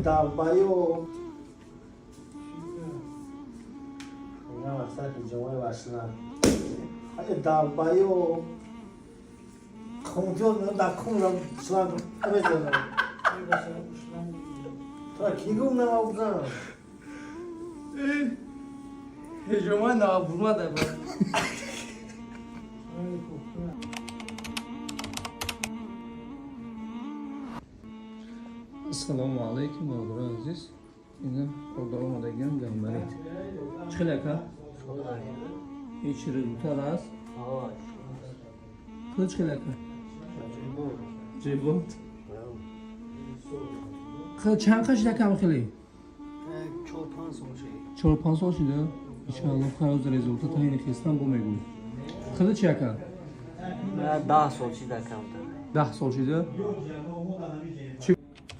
Долбоёб. Долбоёб. 空调能打空了，吃完特别热。他提供那个不是。 Hejoma nabuma da bak. Assalomu alaykum бародарони азиз. Ина кордор омадагиам гамбарит. Чӣ хел, ака? Ҳеч результат аст? Худ чӣ хел, ака? Ҷибот. Чанд қашид, акам, хеле? 4-5 сол шуд. 4-5 сол шуда? Иншоалло, хайр, результат ҳайни хестан бо мегӯй. Худ чи, ака? 10 сол шуда камтар. 10 сол шуда?